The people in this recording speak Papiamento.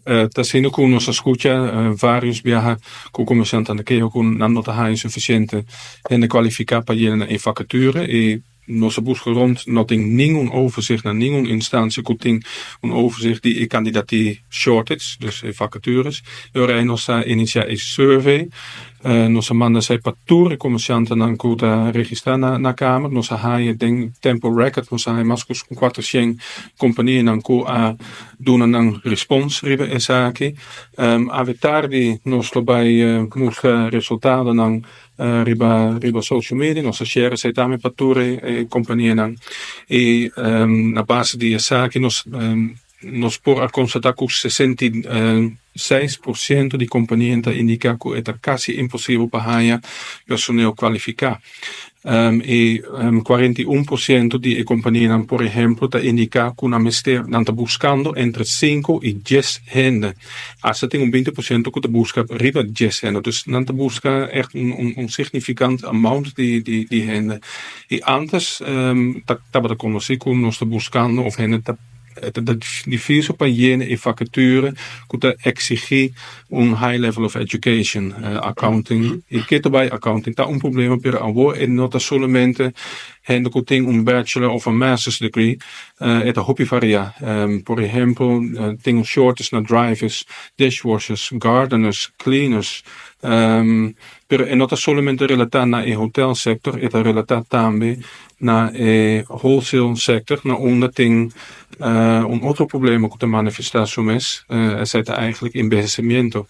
Ta asina ku nos a skucha vários biaha ku komersiantenan ta keha ku nan no ta haña sufisiente hende kualifiká pa yena e vakatura i nos a buska rond, no tin ningun overzicht na ningun instansia ku tin un overzicht di e kandidatie shortage, dus e vakatures. E ora ei nos a inisiá e survey. Nos a manda esei pa tur e komersiantenan ku ta registrá na Kamer. Nos a haña den tempo record, nos a haña mas ku 400 kompanianan ku a duna nan respons riba esaki. Awe tardi nos lo bai mustra resultadonan riba social media. Nos a share esei tambe pa tur e kompanianan. I na base di esaki nos por a konstatá ku 66% di kompanianan ta indiká ku e ta kasi imposibel pa haña personeel kualifiká. I 41% di e kompanianan, por ehempel, ta indiká ku nan mester, nan ta buskando entre 5 i 10 hende. Asta tin un 20% ku ta buska riba 10 hende. Dus nan ta buska echt un significant amount di hende. I antes tabata konosí ku nos ta buskando òf hende ta difísil pa yena e vakatura ku ta eksigí un high level of education, accounting. I ke bai accounting ta un problema, pero awor e no ta solamente hende ku tin un bachelor of un master's degree, e ta hopi variá. Por ehèmpel, tin un shortage na drivers, dishwashers, gardeners, cleaners. Pero e no ta solamente relatá na e hotel sector, e ta relatá tambe na e wholesale sector, na unda tin un otro problema ku ta manifestá su mes, esei ta eigenlijk envejecimiento.